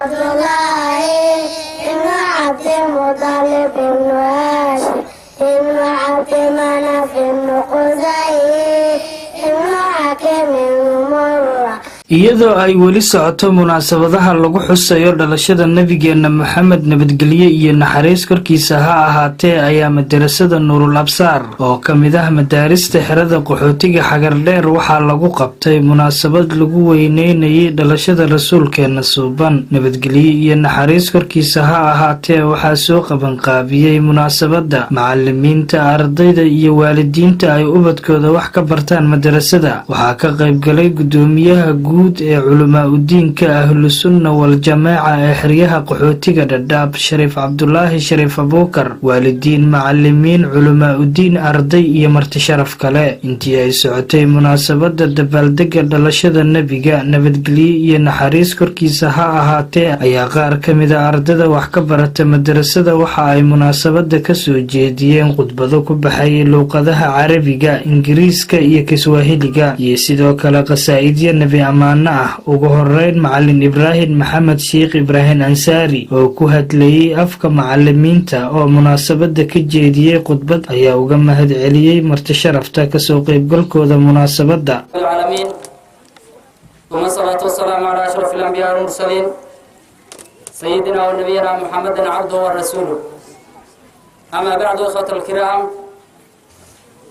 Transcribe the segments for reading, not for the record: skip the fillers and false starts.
عبد الله ابن عبد المطلب ابن هاشم ابن عبد مناف ابن قصي ابن حكيم ابن مرة. Iyadoo ay weli socoto munaasabadaha lagu xusayo dhalashada nebigeenna Moxamed, nabadgelye iyo naxariis korkiisa ha ahaatee, ayaa madarasada Nuurul Absaar oo ka mid ah madaarista xerada qaxootiga Xagardheer waxaa lagu qabtay munaasabad lagu weyneynayay dhalashada rasuulkeenna suuban, nabadgelye iyo naxariis korkiisa ha ahaatee. Waxaa soo qabanqaabiyey munaasabadda macalimiinta, ardayda iyo waalidiinta ay ubadkooda wax ka bartaan madarasada. Waxaa ka qaybgalay guddoomiyaha guud ee culamaa udiinka Ahlusunna Waljamaaca ee xeryaha qaxootiga Dhadhaab, Shariif Cabdulaahi Shariif Abuukar, waalidiin, macalimiin, culamaa udiin, arday iyo marti sharaf kale. Intii ay socotay munaasabadda dabaaldega dhalashada nebiga, nabadgelye iyo naxariis korkiisa ha ahaatee, ayaa qaar ka mida ardayda wax ka barata madarasada waxa ay munaasabadda kasoo jeediyeen khudbado ku baxayay luuqadaha Carabiga, Ingiriiska iyo Kiswahiliga, iyo sidoo kale qasaa'idyo nebi ammaano ah. Ugu horeyn, macalin Ibraahim Maxamed Sheikh Ibraahim Ansaari oo ku hadlayey afka macalimiinta oo munaasabadda ka jeediyey khudbad ayaa uga mahad celiyey marti sharafta kasoo qaybgalkooda munaasabadda. العالمين، ثم الصلاة والسلام على أشرف الأنبياء والمرسلين، سيدنا ونبينا محمد عبده ورسوله. أما بعد، إخوة الكرام،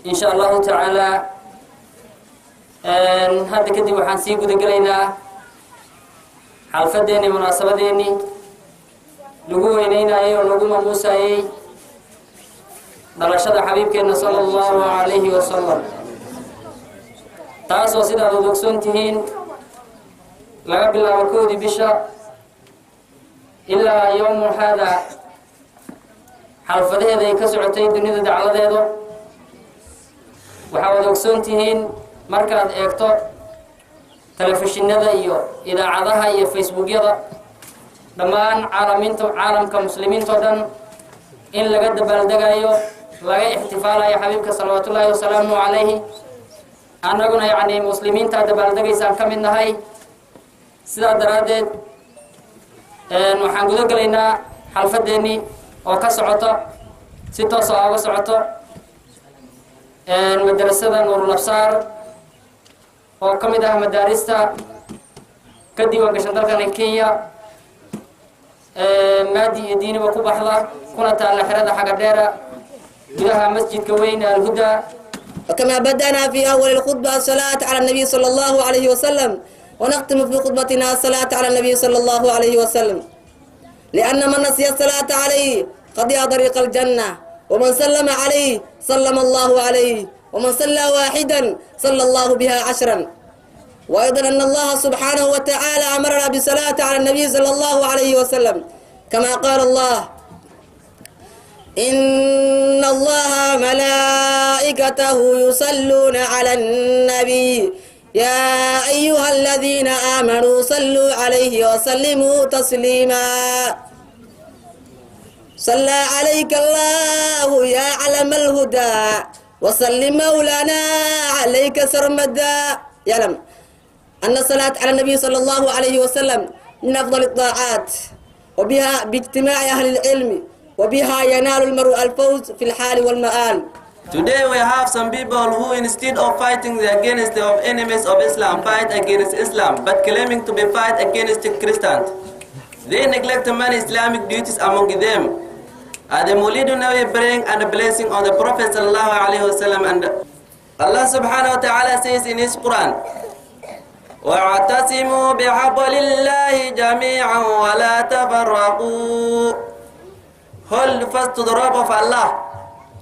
إن شاء الله تعالى hadda kadib waxaan sii guda gelaynaa xalfadeennii, munaasabadeennii lagu weyneynayay oo lagu maamuusayey dhalashada xabiibkeenna sala Allahu calayhi wasalam, taasoo sidaad wad ogsoon tihiin laga bilaabo 1-dii bisha ilaa yowmu haada xalfadaheeda ay ka socotay dunida dacladeedu. Waxaa wad ogsoon tihiin markaad eegto telefishinada iyo idaacadaha iyo Facebookyada, dhammaan caalamiinta, caalamka muslimiinta o dhan in laga dabaaldegayo, laga ixtifaalayo xabiibka salawaatullaahi wasalaamu calayhi. Annaguna yacni muslimiintaa dabaaldegaysaan ka mid nahay. Sidaa daraaddeed waxaan guda gelaynaa xalfadeennii oo ka socoto, si toosa ooga socoto madrasada Nuurul Absaar oo ka mid ah madaarista ka diiwaan gashan dalkan Kenya, maadi iyo diiniba ku baxda, kuna taalla xerada Xagadheera, gudaha masjidka weyn Alhuda. وكما بدأنا في أول الخطبة الصلاة على النبي صلى الله عليه وسلم، ونختم في خطبتنا الصلاة على النبي صلى الله عليه وسلم، لأن من نسي الصلاة عليه خطئ طريق الجنة، ومن سلم عليه سلم الله عليه، ومن صلى واحدا صلى الله بها 10. وأيضا أن الله سبحانه وتعالى أمرنا بالصلاة على النبي صلى الله عليه وسلم، كما قال الله: إن الله ملائكته يصلون على النبي يا أيها الذين آمنوا صلوا عليه وسلموا تسليما. صلى عليك الله يا علم الهدى، وسلم مولانا عليك سرمدا. يعلم أن الصلاة على النبي صلى الله عليه وسلم من أفضل الطاعات، وبها باجتماع أهل العلم، وبها ينال المرء الفوز في الحال والمآل. Today we have some people who, instead of fighting against the enemies of Islam, fight against Islam, but claiming to be fight against the Christians. They neglect many Islamic duties among them. The Maulid Nabi bring and blessing on the Prophet sallallahu alaihi wasallam, and Allah subhanahu wa ta'ala says in his Quran, واعتصموا بحبل الله جميعا ولا تفرقوا. Hold fast to the rope of Allah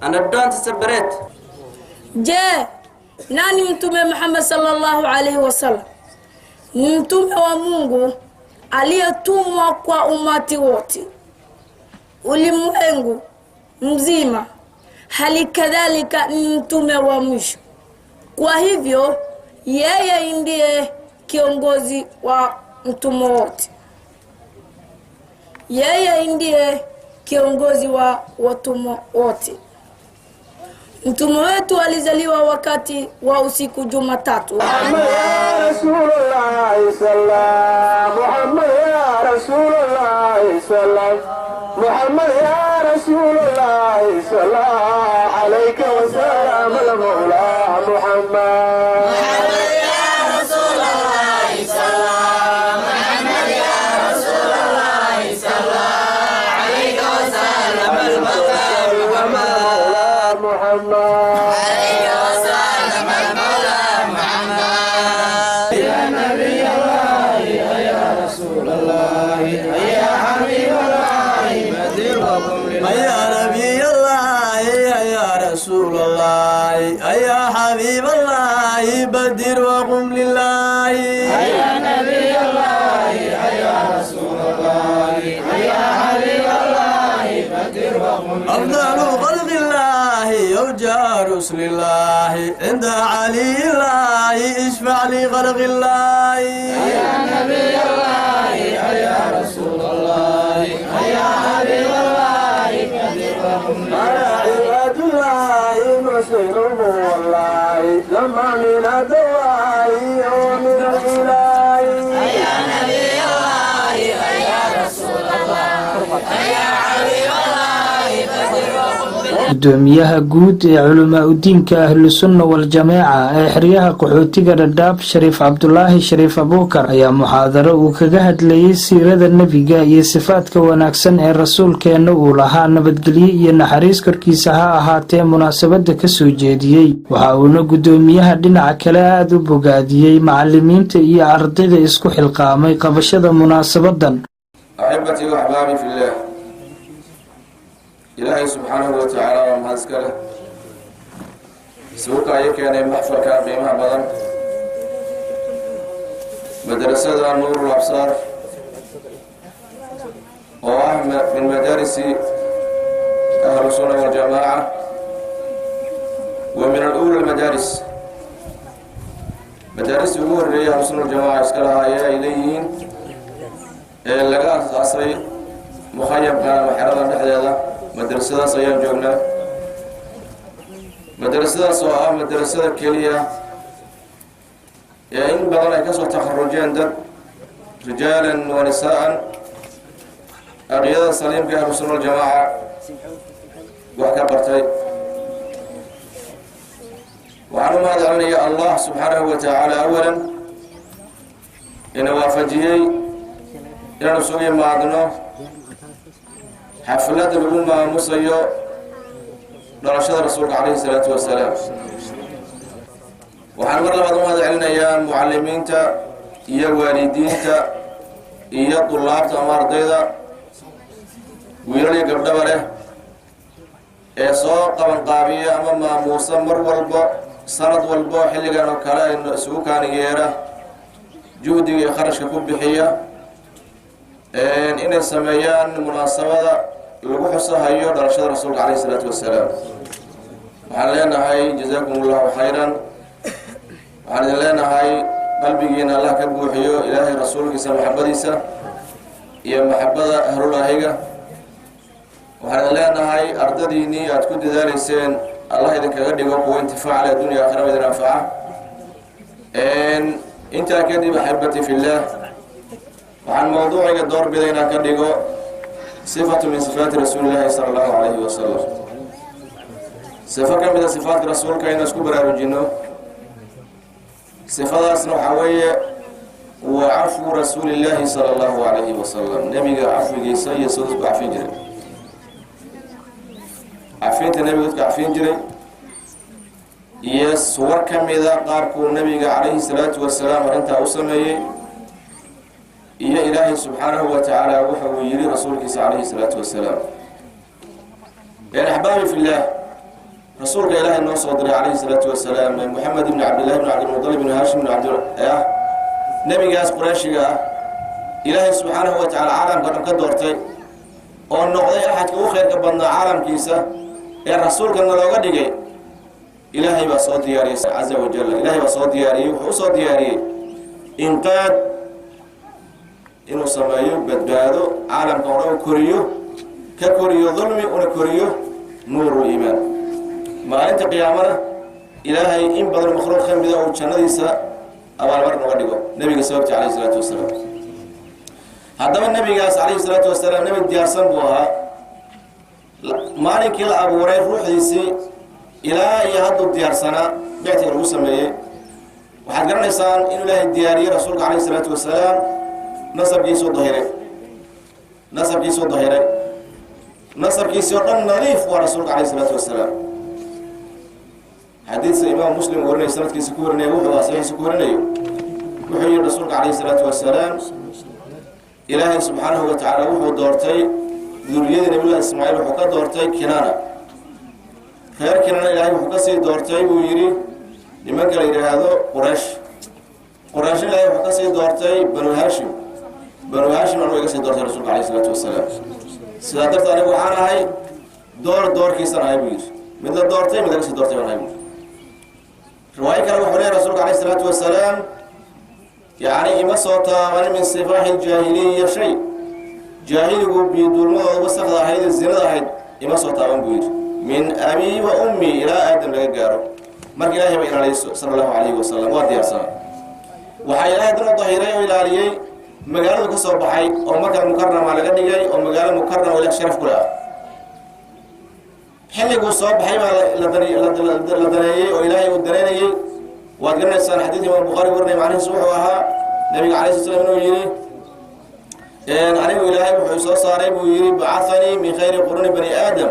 and don't separate. Je, nani Mtume Muhammad sallallahu alaihi wasallam? Ni mtume wa Mungu aliyetumwa kwa umati wote ulimwengu mzima, hali kadhalika ni mtume wa mwisho. Kwa hivyo yeye ndiye kiongozi wa mtume wote, yeye ndiye kiongozi wa watumwa wote. Mtume wetu alizaliwa wakati wa usiku Jumatatu. محمد يا رسول الله صلى محمد يا رسول صلى محمد يا رسول الله صلى عليك وسلم المولى محمد. محمد يا رسول الله صلى، محمد يا رسول الله صلى عليك وسلم المولى محمد. عليك وسلم المولى محمد. يا نبي الله يا رسول الله يا حبيب الله بدر يا نبي الله يا رسول الله يا حبيب الله بدر وقم لله. يا نبي الله يا رسول الله يا حبيب الله بدر وقم لله. أفضل خلق الله يرجى رسل الله عند علي الله اشفع لخلق الله. يا نبي الله يا رسول الله يا حبيب الله بدر وقم لله. أنا عباد الله مسلم والله لما من الدواء ومن الإله. يا نبي الله يا رسول الله يا حبيب الله بدر وقم لله. Gudoomiyaha guud ee culamaa udiinka Ahlusunna Waljamaaca ee xeryaha qaxootiga Dhadhaab, Shariif Cabdulaahi Shariif Abuukar, ayaa muxaadaro uu kaga hadlayey siirada nebiga iyo sifaadka wanaagsan ee rasuulkeenna uu lahaa, nabadgelyo iyo naxariis korkiisa ha ahaatee, munaasabadda kasoo jeediyey. Waxa uuna gudoomiyaha dhinaca kale aada u bogaadiyey macalimiinta iyo ardayda isku xilqaamay qabashada munaasabadan. أحبتي وأحبابي في الله، Ilaahay subxaanahu wa tacaala waa mahad iska leh isugu kaayo keenay maxfalkan qiimaha badan, madrasada Nuurul Absaar oo ah min madaarisi ahlu sunna waljamaaca wa min al-ula almadaaris, madaaristii ugu horreeyay ahlu sunna waljamaca iska lahaayee ay leeyihiin ee laga asaasay mukhayamkan ama xeradan dhexdeeda. Madrasadaas ayaan joognaa, madrasadaas oo ah madrasada keliya ee in badan ay kasoo takharujeen dad rijaalan wa nisaa'an aqiyada saliimka ahlu sunna waljamaaca wax ka bartay. Waxaan u mahad celinaya Allah subxaanahu wa tacaala awalan ina waafajiyey inaanu isugu imaadno xaflad lagu maamusayo dhalashada rasuulka calayhi salaatu wasalaam. Waxaan mar labaad u mahad celinayaa mucalimiinta iyo waalidiinta iyo dulaabta ama ardayda wiilal iyo gabdhaba leh ee soo qabanqaabiya ama maamuusa mar walbo, sanad walbo xilligan oo kale aynu isugu kaani yeera, juhdiga iyo kharashka ku bixiya inay sameeyaan munaasabada lagu xusahayo dhalashada rasuulka calayhi isalaatu wasalaam. Waxaan leenahay jazaakum allahu khayran. Waxaan idin leenahay qalbigiina Allah ka buuxiyo Ilaahay rasuulkiisa maxabadiisa iyo maxabada ahlulaahiga. Waxaan idin leenahay ardadiinnii aad ku dadaaleyseen Allah idinkaga dhigo kuwa intifaac leh addunya aakhiraba idin anfaca. Intaa kadib, axibati fillaah, waxaan mawduuciga doorbiday inaan ka dhigo sifatu min sifaati rasuuli llaahi sala allahu calayhi wasalam, sifo ka mida sifaatka rasuulka inaan isku baraarujino. Sifadaasna waxaa weeye wa cafwu rasuuli llaahi sala allahu calayhi wasalam, nebiga cafwigiisa iyo sida dadku cafin jiray, cafinta nebiga dadka cafin jiray iyo suwar ka mida qaabkuu nebiga calayhi salaatu wasalaam arrintaa u sameeyey iyo Ilaahay subxaanahu wa tacaala waxa uu yidhi rasuulkiisa calayhi salaatu wasalaam. Axbaabi fillaah, rasuulka Ilaahay noo soo diray calayhi salaatu wasalaam, Moxamed ibni Cabdillahi bn Cabdilmuطalib ibn Haashim ibn Cabdi ah, nebigaas Qurayshiga ah, Ilaahay subxaanahu wa tacala caalamka dhan ka doortay oo noqday axadka ugu khayrka badnaa caalamkiisa ee rasuulkana looga dhigay, Ilaahay baa soo diyaariyey caza wajal. Ilahay baa soo diyaariyey. Wuxuu usoo diyaariyey inqaad inuu sameeyo badbaado caalamka o dhan u koriyo, ka koriyo dulmi una koriyo nuurul iimaan. Maalinta qiyaamana Ilaahay in badan makhluuq ka mida uu jannadiisa abaalmar noga dhigo nebiga sababti calayhi isalaatu wasalaam. Haddaba nabigaas calayhi salaatu wasalaam nebi diyaarsan buu ahaa. Maalinkii la abuuray ruuxdiisii ilaa iyo hadduu diyaarsanaa bictiga lagu sameeyey. Waxaad garanaysaan inuu Ilaahay diyaariyey rasuulka calayhi salaatu wasalaam, nasabkiisuu dahiray, nasabkiisuu dahiray, nasabkiisii oo dhan nadiif waa rasuulka calayhi salaatu wasalaam. Xadiidka Imaam Muslim warinay, sanadkiisa ku warinaya, wuxuu ahaa saxiiisa ku warinayo, wuxuu yihi rasuulka calayhi salaatu wasalaam: Ilaahay subxaanahu wa tacaala wuxuu doortay duriyadii Nabiyullahi Ismaaciil, wuxuu ka doortay Kinaana. Reer Kinaana Ilaahay wuxuu kasii doortay, buu yidhi, nimanka la yidhaahdo Quraysh. Quraysh Ilaahay wuxuu kasii doortay Banu Haashim. Banu Haashim anuu iga sii doortay rasuulka calayhi salaatu wasalaam. Sidaa darteed anigu waxaan ahay door doorkiisan ahay, buu yidhi. Mid la doortay, mid laga sii doortay baan ahay, buu yidhi. Riwaayo kale wuxuu leeyahy rasuulka calayhi salaatu wasalaam: yacni ima soo taabanin min sifaaxi aljaahiliya shay, jaahiligu biiduulmadooda wasakda ahayd ee zinada ahayd ima soo taaban, buu yidhi, min abii wa ummi ilaa Aadam laga gaaro. Marka Ilahay ba ilaaliyay sala Allahu calayhi wasalam, waa diyaarsana. Waxaa Ilahay dana dahiray oo ilaaliyey magaaladu ka soo baxay oo Maka Mukarama laga dhigay, oo magaalo mukarama ilaah sharaf ku leh ah. Xilliguu soo baxay baa la daneeyey oo Ilaahay uu daneynayey. Waad garanaysaan xadiidka Imaam Bukhaari warinaya, macnihiisu wuxuu ahaa nabiga calayhi slat slam inuu yidhi: anigu Ilaahay wuxuu soo saaray, buu yidhi, bacahanii min khayri quruuni bani Aadam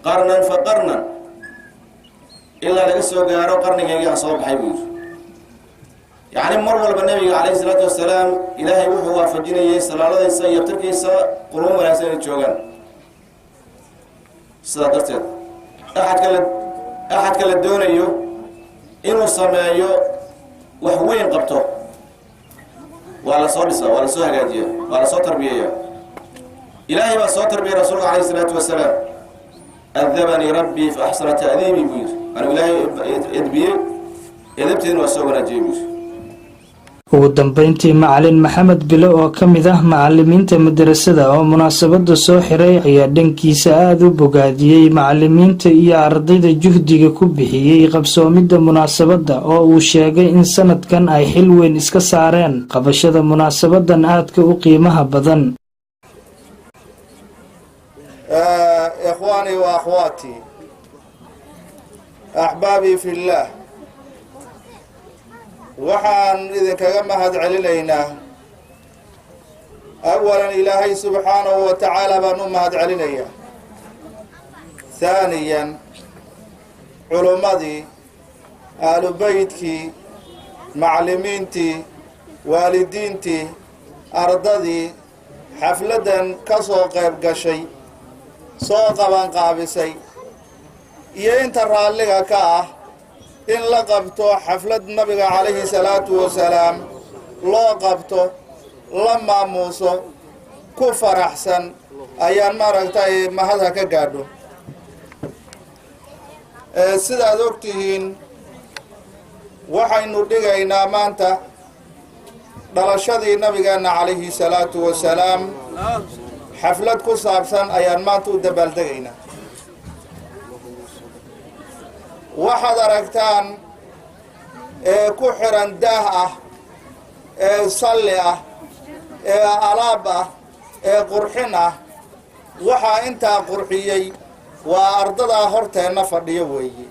qarnan fa qarnan, ilaa laga soo gaaro qarnigaygii aan soo baxay, buu yidhi. Yacni mar walba nabiga calayhi salaatu wasalaam Ilaahay wuxuu waafajinayey salaaladiisa iyo abtirkiisa quruun wanaagsan inay joogaan. Sidaa darteed axadka la doonayo inuu sameeyo wax weyn qabto, waa la soo dhisaa, waa la soo hagaajiya, waa la soo tarbiyeeya. Ilaahay baa soo tarbiyay rasuulka calayhi salaatu wasalaam. Adabanii rabbii fa axsana ta'diibii, buu yidhi. Anigu Ilaahay edbiyey, edabteedina waa soo wanaajiyey, buu yidhi. Ugu dambeyntii, macalin Maxamed Bilo oo ka mid ah macalimiinta madarasada oo munaasabada soo xiray ayaa dhankiisa aada u bogaadiyey macalimiinta iyo ardayda juhdiga ku bixiyey qabsoomidda munaasabadda, oo uu sheegay in sanadkan ay xil weyn iska saareen qabashada munaasabadan aadka u qiimaha badan. إخواني وأخواتي، أحبابي في الله، waxaan idinkaga mahad celinaynaa awalan Ilaahay subxaanahu wa tacaala baan u mahad celinayaa, haaniyan culummadii, aalubeydkii, macallimiintii, waalidiintii, ardadii xafladdan ka soo qayb gashay, soo qabanqaabisay, iyo inta raalliga ka ah in la qabto xaflad nabiga calayhi salaatu wasalaam loo qabto, la maamuuso, ku faraxsan ayaan maaragtay mahadha ka gaadho. Sidaad og tihiin, waxaynu dhigaynaa maanta dhalashadii nabigeenna calayhi salaatu wasalaam. Xaflad ku saabsan ayaan maanta u dabaaldegaynaa. Waxaad aragtaan ee ku xiran daah ah, ee salli ah, ee alaab ah, ee qurxin ah, waxaa intaa qurxiyey waa ardadaa horteenna fadhiyo weeye.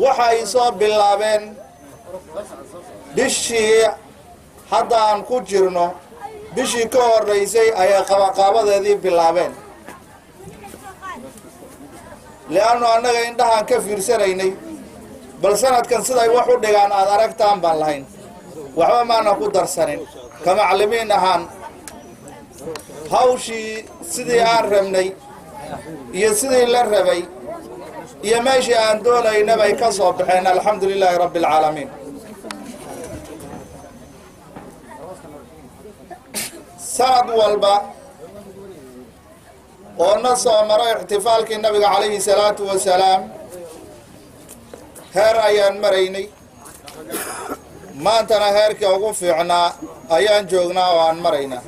Waxay soo bilaabeen bishii hadda aan ku jirno, bishii ka horraysay ayay qabaqaabadeedii bilaabeen, li'annu annaga indhahaan ka fiirsanaynay. Bal sanadkan siday wax u dhigaan aada aragtaan baan lahayn, waxba maanan ku darsanin ka macallimiin ahaan. Hawshii sidii aan rabnay iyo sidii la rabay iyo meeshii aan doonayna bay ka soo baxeen, alxamdu lilaahi rabbi alcaalamiin. Sanad walba oo na soo maro ixtifaalkii nabiga calayhi salaatu wasalaam heer ayaan maraynay, maantana heerkii ugu fiicnaa ayaan joognaa oo aan maraynaa.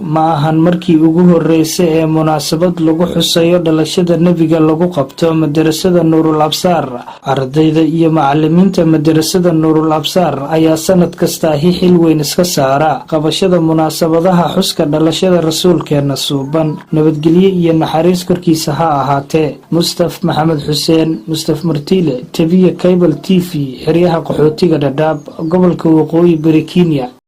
Ma ahan markii ugu horreysay ee munaasabad lagu xusayo dhalashada nebiga lagu qabto madarasada Nuurul Absaar. Ardayda iyo macalimiinta madarasada Nuurul Absaar ayaa sanad kastaahi xil weyn iska saara qabashada munaasabadaha xuska dhalashada rasuulkeena suuban, nabadgelyo iyo naxariis korkiisa ha ahaatee. Mustaf Maxamed Xuseen, Mustaf Martiile, tebiya Cable TV, xeryaha qaxootiga Dhadhaab, gobolka Waqooyi Bari, Kenya.